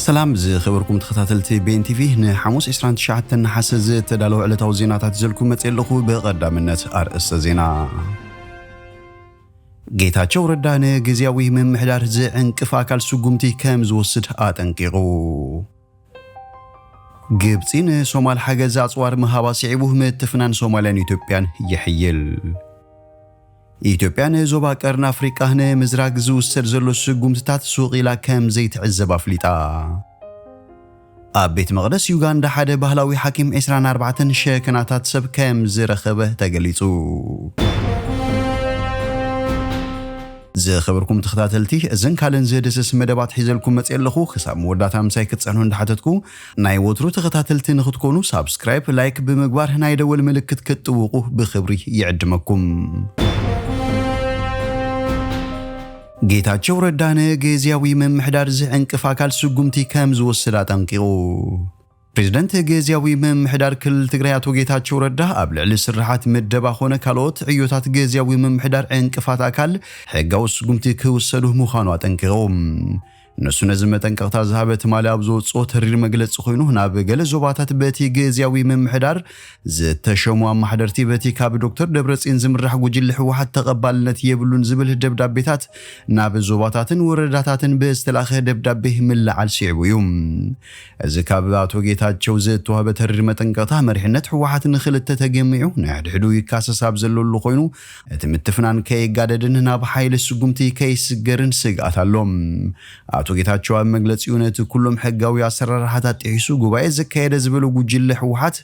ሰላም ዝኸበርኩም ተኸታተልቲ ቤን ቲቪ፣ ንሓሙስ ዕስራን ትሽዓተን ነሓሰ ዝተዳለወ ዕለታዊ ዜናታት ሒዘልኩም መፅእ ኣለኹ። ብቐዳምነት ኣርእስተ ዜና። ጌታቸው ረዳ ንግዝያዊ ምምሕዳር ዝዕንቅፍ ኣካል ስጉምቲ ከም ዝወስድ ኣጠንቂቑ። ግብጺ ንሶማል ሓገዝ ኣጽዋር ምሃባ ስዒቡ ምትፍናን ሶማልያን ኢትዮጵያን ይሕይል። ኢትዮጵያ ንዞባ ቀርኒ ኣፍሪቃ ንምዝራግ ዝውሰድ ዘሎ ስጉምትታት ሱቕ ኢላ ከም ዘይትዕዘብ ኣፍሊጣ። ኣብ ቤት መቕደስ ዩጋንዳ ሓደ ባህላዊ ሓኪም ዕስራን ኣርባዕተን ሸከናታት ሰብ ከም ዝረኸበ ተገሊጹ። ዝኸበርኩም ተኸታተልቲ፣ እዘን ካልእን ዝህደሰስ መደባት ሒዘልኩም መፅእ ኣለኹ። ክሳብ መወዳእታ ምሳይ ክትፀንሑ እንዳሓተትኩ፣ ናይ ወትሩ ተኸታተልቲ ንክትኮኑ ሳብስክራይብ፣ ላይክ ብምግባር ናይ ደወል ምልክት ክትጥውቑ ብኽብሪ ይዕድመኩም። ጌታቸው ረዳ ንግዝያዊ ምምሕዳር ዝዕንቅፍ ኣካል ስጉምቲ ከም ዝወስድ ኣጠንቂቑ። ፕሬዝደንት ግዝያዊ ምምሕዳር ክልል ትግራይ ኣቶ ጌታቸው ረዳ ኣብ ልዕሊ ስርሓት ምደባ ኾነ ካልኦት ዕዮታት ግዝያዊ ምምሕዳር ዕንቅፋት ኣካል ሕጋዊ ስጉምቲ ክውሰዱ ምዃኑ ኣጠንቂቑ። ንሱ ነዚ መጠንቀቕታ ዝሃበ ትማሊ ኣብ ዘውፅኦ ተሪር መግለፂ ኮይኑ፣ ናብ ገለ ዞባታት በቲ ግዝያዊ ምምሕዳር ዝተሸሙ ኣማሓደርቲ በቲ ካብ ዶክተር ደብረፅዮን ዝምራሕ ጉጅለ ህወሓት ተቐባልነት የብሉን ዝብል ደብዳቤታት ናብ ዞባታትን ወረዳታትን ብዝተላእኸ ደብዳቤ ምልዓል ስዒቡ እዩ። እዚ ካብ ኣቶ ጌታቸው ዝተዋህበ ተሪር መጠንቀቕታ፣ መሪሕነት ህወሓት ንኽልተ ተገሚዑ ንሕድሕዱ ይካሰስ ኣብ ዘለሉ ኮይኑ፣ እቲ ምትፍናን ከይጋደድን ናብ ሓይሊ ስጉምቲ ከይስገርን ስግኣት ኣሎ። ኣቶ ጌታቸው ኣብ መግለጺኡ፣ ነቲ ኩሎም ሕጋዊ ኣሰራርሓታት ጥሒሱ ጉባኤ ዘካየደ ዝበሎ ጉጅለ ህወሓት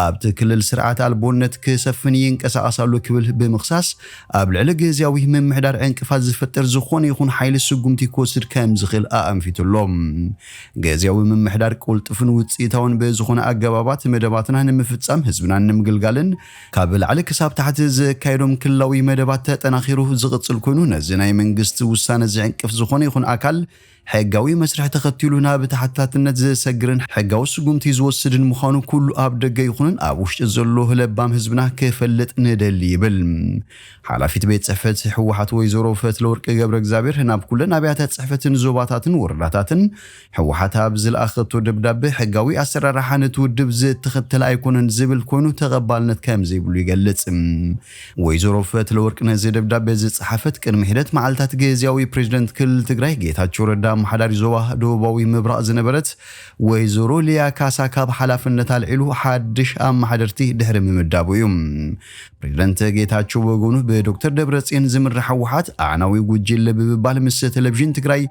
ኣብቲ ክልል ስርዓት ኣልቦነት ክሰፍን ይንቀሳቐስ ኣሎ ክብል ብምኽሳስ፣ ኣብ ልዕሊ ግዝያዊ ምምሕዳር ዕንቅፋት ዝፈጥር ዝኾነ ይኹን ሓይሊ ስጉምቲ ክወስድ ከም ዝኽእል ኣኣንፊቱ ኣሎ። ግዝያዊ ምምሕዳር ቅልጡፍን ውፅኢታውን ብዝኾነ ኣገባባት መደባትና ንምፍጻም ህዝብና ንምግልጋልን ካብ ላዕሊ ክሳብ ታሕቲ ዘካየዶም ክልላዊ መደባት ተጠናኺሩ ዝቕጽል ኮይኑ፣ ነዚ ናይ መንግስቲ ውሳነ ዝዕንቅፍ ዝኾነ ይኹን ኣካል ሕጋዊ መስርሕ ተኸቲሉ ናብ ተሓታትነት ዘሰግርን ሕጋዊ ስጉምቲ ዝወስድን ምዃኑ ኩሉ ኣብ ደገ ይኹንን ኣብ ውሽጢ ዘሎ ለባም ህዝብና ክፈልጥ ንደሊ ይብል። ሓላፊት ቤት ጽሕፈት ህወሓት ወይዘሮ ፈትለወርቅ ገብረ እግዚኣብሔር ናብ ኩለን ኣብያተ ጽሕፈትን ዞባታትን ወረዳታትን ህወሓት ኣብ ዝለኣኸቶ ደብዳበ ሕጋዊ ኣሰራርሓ ነቲ ውድብ ዝተኸተለ ኣይኮነን ዝብል ኮይኑ ተቐባልነት ከም ዘይብሉ ይገልጽ። ወይዘሮ ፈትለወርቅ ነዚ ደብዳበ ዝጸሓፈት ቅድሚ ሒደት መዓልታት ግዝያዊ ፕሬዝደንት ክልል ትግራይ ጌታቸው ረዳ ኣመሓዳሪ ዞባ ደቡባዊ ምብራቕ ዝነበረት ወይዘሮ ሊያ ካሳ ካብ ሓላፍነት ኣልዒሉ ሓድሽ ኣመሓደርቲ ድሕሪ ምምዳቡ እዩ። ፕሬዝደንት ጌታቸው ወገኑ ብዶክተር ደብረጽዮን ዝምራሕ ህወሓት ኣዕናዊ ጉጅለ ብምባል ምስ ቴሌቪዥን ትግራይ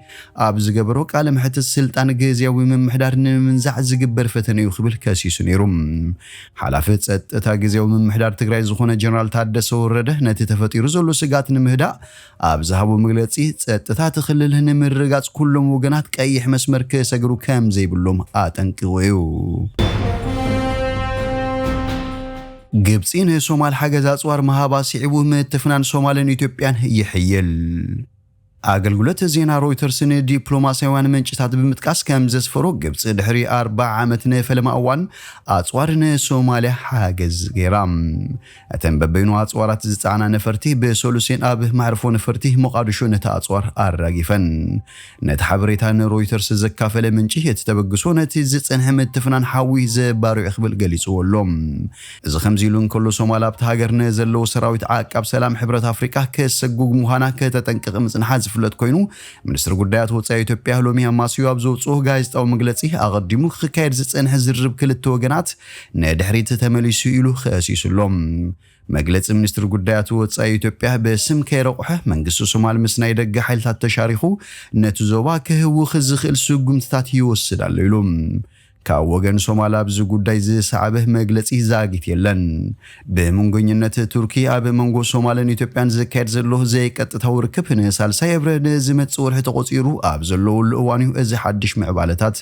ኣብ ዝገበሮ ቃለ መሕትት ስልጣን ግዝያዊ ምምሕዳር ንምንዛዕ ዝግበር ፈተነ እዩ ክብል ከሲሱ ነይሩ። ሓላፊ ጸጥታ ግዝያዊ ምምሕዳር ትግራይ ዝኾነ ጀነራል ታደሰ ወረደ ነቲ ተፈጢሩ ዘሎ ስጋት ንምህዳእ ኣብ ዝሃቦ መግለጺ፣ ጸጥታ እቲ ክልል ንምርግጋጽ ኩሎም ወገናት ቀይሕ መስመር ክሰግሩ ከም ዘይብሎም ኣጠንቂቑ እዩ። ግብጺ ንሶማል ሓገዝ ኣጽዋር ምሃባ ስዒቡ ምትፍናን ሶማልን ኢትዮጵያን ይሕይል። ኣገልግሎት ዜና ሮይተርስ ንዲፕሎማስያውያን ምንጭታት ብምጥቃስ ከም ዘስፈሮ፣ ግብጺ ድሕሪ ኣርብዓ ዓመት ንፈለማ እዋን ኣጽዋር ንሶማልያ ሓገዝ ገይራ። እተን በበይኑ ኣጽዋራት ዝጸዓና ነፈርቲ ብሰሉሴን ኣብ መዕርፎ ነፈርቲ ሞቓድሾ ነቲ ኣጽዋር ኣራጊፈን። ነቲ ሓበሬታ ንሮይተርስ ዘካፈለ ምንጪ፣ እቲ ተበግሶ ነቲ ዝጸንሐ ምትፍናን ሓዊ ዘባርዑ ክብል ገሊጽዎ ኣሎ። እዚ ከምዚ ኢሉ እንከሎ፣ ሶማል ኣብቲ ሃገር ንዘለዉ ሰራዊት ዓቃብ ሰላም ሕብረት ኣፍሪቃ ከሰጉግ ምዃና ከተጠንቅቕ ምጽንሓ ዝፍለጥ ኮይኑ፣ ሚኒስትሪ ጉዳያት ወጻኢ ኢትዮጵያ ሎሚ ኣማስዩ ኣብ ዘውጽኦ ጋዜጣዊ መግለጺ፣ ኣቐዲሙ ክካየድ ዝጸንሐ ዝርርብ ክልተ ወገናት ንድሕሪት ተመሊሱ ኢሉ ከሲሱ ኣሎ። መግለጺ ሚኒስትሪ ጉዳያት ወጻኢ ኢትዮጵያ ብስም ከይረቑሐ፣ መንግስቲ ሶማል ምስ ናይ ደገ ሓይልታት ተሻሪኹ ነቲ ዞባ ክህውኽ ዝኽእል ስጉምትታት ይወስድ ኣሎ ኢሉ። ካብ ወገን ሶማል ኣብዚ ጉዳይ ዝሰዓበ መግለጺ ዛጊት የለን። ብመንጎኝነት ቱርኪ ኣብ መንጎ ሶማልን ኢትዮጵያን ዝካየድ ዘሎ ዘይቀጥታዊ ርክብ ንሳልሳይ እብረ ንዝመጽእ ወርሒ ተቖጺሩ ኣብ ዘለወሉ እዋን እዩ እዚ ሓድሽ ምዕባለታት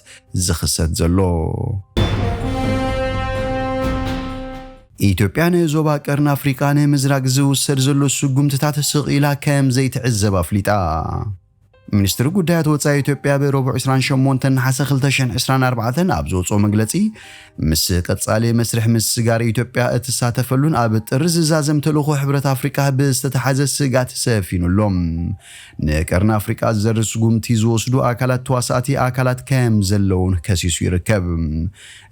ዝኽሰት ዘሎ። ኢትዮጵያ ንዞባ ቀርኒ ኣፍሪቃ ንምዝራግ ዝውሰድ ዘሎ ስጉምትታት ስቕ ኢላ ከም ዘይትዕዘብ ኣፍሊጣ። ሚኒስትሪ ጉዳያት ወጻኢ ኢትዮጵያ ብረቡዕ ዕስራን ሸሞንተን ነሓሰ ክልተ ሽሕን ዕስራን ኣርባዕተን ኣብ ዘውፅኦ መግለጺ፣ ምስ ቀጻሊ መስርሕ ምስጋር ኢትዮጵያ እትሳተፈሉን ኣብ ጥሪ ዝዛዘም ተልእኾ ሕብረት ኣፍሪቃ ብዝተተሓዘ ስጋት ሰፊኑሎም። ንቀርኒ ኣፍሪቃ ዝዘርስ ጉምቲ ዝወስዱ ኣካላት ተዋሳእቲ ኣካላት ከም ዘለውን ከሲሱ ይርከብ።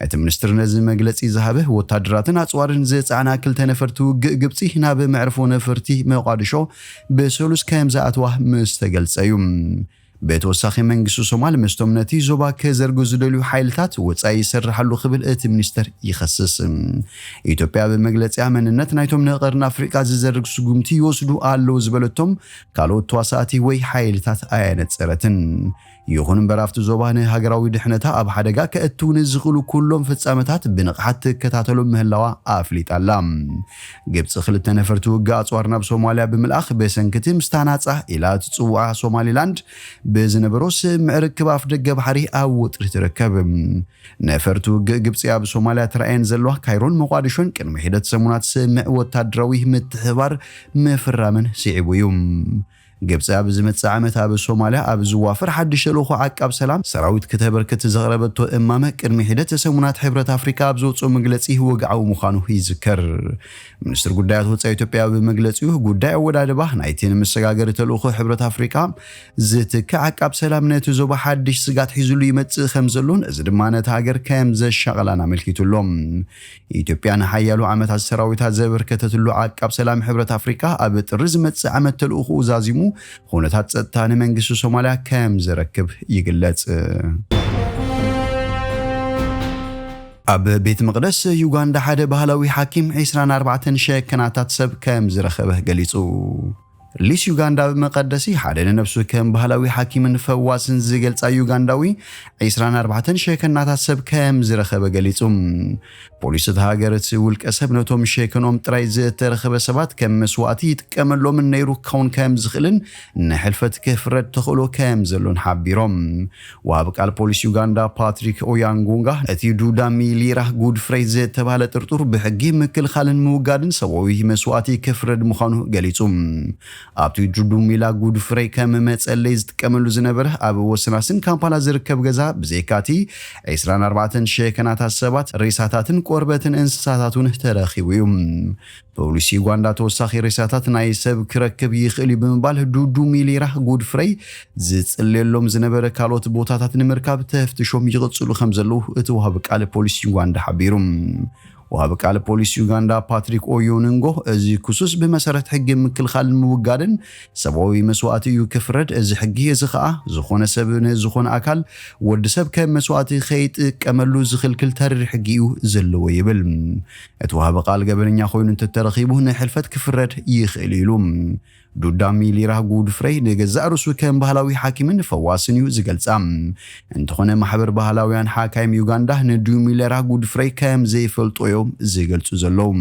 እቲ ሚኒስትር ነዚ መግለጺ ዝሃበ፣ ወታደራትን ኣጽዋርን ዝጸዓና ክልተ ነፈርቲ ውግእ ግብጺ ናብ መዕርፎ ነፈርቲ መቋድሾ ብሰሉስ ከም ዝኣትዋ ምስ ተገልጸ እዩ። ብተወሳኺ መንግስቲ ሶማል ምስቶም ነቲ ዞባ ክዘርጉ ዝደልዩ ሓይልታት ወጻኢ ይሰርሓሉ ክብል እቲ ሚኒስተር ይኸስስ። ኢትዮጵያ ብመግለጺኣ መንነት ናይቶም ንቐርኒ ኣፍሪቃ ዝዘርግ ስጉምቲ ይወስዱ ኣለዉ ዝበለቶም ካልኦት ተዋሳእቲ ወይ ሓይልታት ኣየነጸረትን። ይኹን እምበር ኣብቲ ዞባ ንሃገራዊ ድሕነታ ኣብ ሓደጋ ከእትው ንዝኽእሉ ኩሎም ፍጻመታት ብንቕሓት ትከታተሎ ምህላዋ ኣፍሊጣ ኣላ። ግብጺ ክልተ ነፈርቲ ውግእ ኣጽዋር ናብ ሶማልያ ብምልኣኽ ብሰንክቲ ምስታ ናጻ ኢላ እትጽውዓ ሶማሊላንድ ብዝነበሮ ስምዕ ርክብ ኣፍ ደገ ባሕሪ ኣብ ወጥሪ ትርከብ። ነፈርቲ ውግእ ግብጺ ኣብ ሶማልያ ተራእየን ዘለዋ ካይሮን ሞቃዲሾን ቅድሚ ሒደት ሰሙናት ስምዕ ወታደራዊ ምትሕባር ምፍራመን ስዒቡ እዩ። ግብጺ ኣብ ዝመጽእ ዓመት ኣብ ሶማልያ ኣብ ዝዋፈር ሓድሽ ተልእኾ ዓቃብ ሰላም ሰራዊት ክተበርክት ዘቕረበቶ እማመ ቅድሚ ሒደት ሰሙናት ሕብረት ኣፍሪካ ኣብ ዘውፅኦ መግለጺ ወግዓዊ ምዃኑ ይዝከር። ሚኒስትር ጉዳያት ወጻኢ ኢትዮጵያ ኣብ መግለጺኡ ጉዳይ ኣወዳድባ ናይቲ ንመሰጋገሪ ተልእኾ ሕብረት ኣፍሪካ ዝትክእ ዓቃብ ሰላም ነቲ ዞባ ሓድሽ ስጋት ሒዝሉ ይመጽእ ከም ዘሎን እዚ ድማ ነቲ ሃገር ከም ዘሻቐላን ኣመልኪቱሎም። ኢትዮጵያ ንሓያሎ ዓመታት ሰራዊታ ዘበርከተትሉ ዓቃብ ሰላም ሕብረት ኣፍሪካ ኣብ ጥሪ ዝመጽእ ዓመት ተልእኾኡ ዛዚሙ ኩነታት ጸጥታ ንመንግስቲ ሶማልያ ከም ዘረክብ ይግለጽ። ኣብ ቤት መቕደስ ዩጋንዳ ሓደ ባህላዊ ሓኪም ዕስራን ኣርባዕተን ሸከናታት ሰብ ከም ዝረኸበ ገሊጹ። ሊስ ዩጋንዳ ኣብ መቐደሲ ሓደ ንነብሱ ከም ባህላዊ ሓኪምን ፈዋስን ዝገልጻ ዩጋንዳዊ ዕስራን ኣርባዕተን ሸከናታት ሰብ ከም ዝረኸበ ገሊጹ። ፖሊስ እታ ሃገር እቲ ውልቀ ሰብ ነቶም ሸከኖም ጥራይ ዝተረኸበ ሰባት ከም መስዋእቲ ይጥቀመሎምን ነይሩ ክኸውን ከም ዝኽእልን ንሕልፈት ክፍረድ ተኽእሎ ከም ዘሎን ሓቢሮም። ወሃቢ ቃል ፖሊስ ዩጋንዳ ፓትሪክ ኦያንጉንጋ እቲ ዱዳ ሚሊራ ጉድፍሬይ ዝተባህለ ጥርጡር ብሕጊ ምክልኻልን ምውጋድን ሰብኣዊ መስዋእቲ ክፍረድ ምዃኑ ገሊጹ። ኣብቲ ዱዱ ሚላ ጉድፍሬይ ከም መጸለይ ዝጥቀመሉ ዝነበረ ኣብ ወሰናስን ካምፓላ ዝርከብ ገዛ ብዘይካቲ ዕስራን ኣርባዕተን ሸከናታት ሰባት ሬሳታትን ቆርበትን እንስሳታትን ተረኺቡ እዩ። ፖሊስ ዩጋንዳ ተወሳኺ ሬሳታት ናይ ሰብ ክረክብ ይኽእል እዩ ብምባል ዱዱ ሚሊራ ጉድፍሬይ ዝጽልየሎም ዝነበረ ካልኦት ቦታታት ንምርካብ ተፍትሾም ይቕጽሉ ከም ዘለዉ እቲ ወሃቢ ቃል ፖሊስ ዩጋንዳ ሓቢሩ። ወሃቢ ቃል ፖሊስ ዩጋንዳ ፓትሪክ ኦዮንንጎ እዚ ክሱስ ብመሰረት ሕጊ ምክልኻልን ምውጋድን ሰብኣዊ መስዋእቲ እዩ ክፍረድ። እዚ ሕጊ እዚ ኸኣ ዝኾነ ሰብ ንዝኾነ ኣካል ወዲ ሰብ ከም መስዋእቲ ከይጥቀመሉ ዝኽልክል ተሪር ሕጊ እዩ ዘለዎ ይብል። እቲ ወሃቢ ቃል ገበነኛ ኮይኑ እንተተረኺቡ ንሕልፈት ክፍረድ ይኽእል ኢሉ። ዱዳ ሚሊራ ጉድፍሬይ ንገዛእ ርእሱ ከም ባህላዊ ሓኪምን ፈዋስን እዩ ዝገልጻ። እንተኾነ ማሕበር ባህላውያን ሓካይም ዩጋንዳ ንዱ ሚሊራ ጉድፍሬይ ከም ዘይፈልጦ እዮም ዝገልጹ ዘለዉ።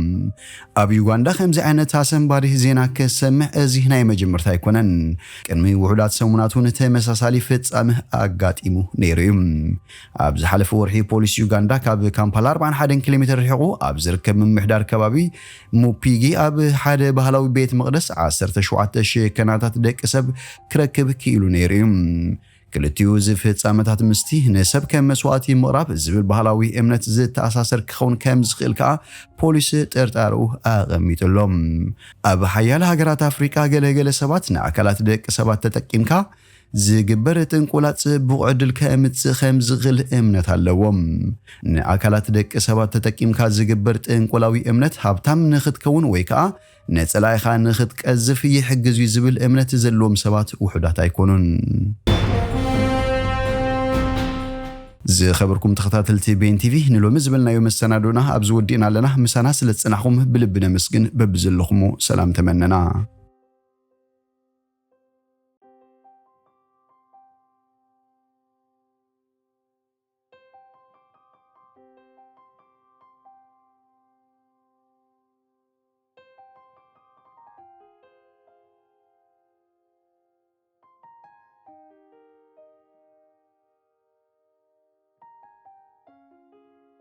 ኣብ ዩጋንዳ ከምዚ ዓይነት ኣሰንባዲ ዜና ክሰምዕ እዚ ናይ መጀመርታ ኣይኮነን። ቅድሚ ውሑዳት ሰሙናት እውን ተመሳሳሊ ፍጻመ ኣጋጢሙ ነይሩ እዩ። ኣብ ዝሓለፈ ወርሒ ፖሊስ ዩጋንዳ ካብ ካምፓላ ኣርባዓን ሓደን ኪሎ ሜትር ርሒቑ ኣብ ዝርከብ ምምሕዳር ከባቢ ሙፒጊ ኣብ ሓደ ባህላዊ ቤት መቕደስ ዓሰርተ ሸውዓተ ሸከናታት ደቂ ሰብ ክረክብ ክኢሉ ነይሩ እዩ። ክልቲኡ እዚ ፍጻመታት ምስቲ ንሰብ ከም መስዋእቲ ምቕራብ ዝብል ባህላዊ እምነት ዝተኣሳሰር ክኸውን ከም ዝኽእል ከኣ ፖሊስ ጥርጣርኡ ኣቐሚጡ ኣሎ። ኣብ ሓያለ ሃገራት ኣፍሪቃ ገለገለ ሰባት ንኣካላት ደቂ ሰባት ተጠቂምካ ዝግበር ጥንቆላ ጽቡቕ ዕድል ከምጽእ ከም ዝኽእል እምነት ኣለዎም። ንኣካላት ደቂ ሰባት ተጠቂምካ ዝግበር ጥንቆላዊ እምነት ሃብታም ንኽትከውን ወይ ከኣ ንጸላኢኻ ንኽትቀዝፍ ይሕግዝ እዩ ዝብል እምነት ዘለዎም ሰባት ውሑዳት ኣይኮኑን። ዝኸበርኩም ተኸታተልቲ ቤን ቲቪ፣ ንሎሚ ዝበልናዮ መሰናዶና ኣብዚ ወዲእና ኣለና። ምሳና ስለ ዝጸናሕኩም ብልቢ ነመስግን። በብዘለኹሞ ሰላም ተመነና።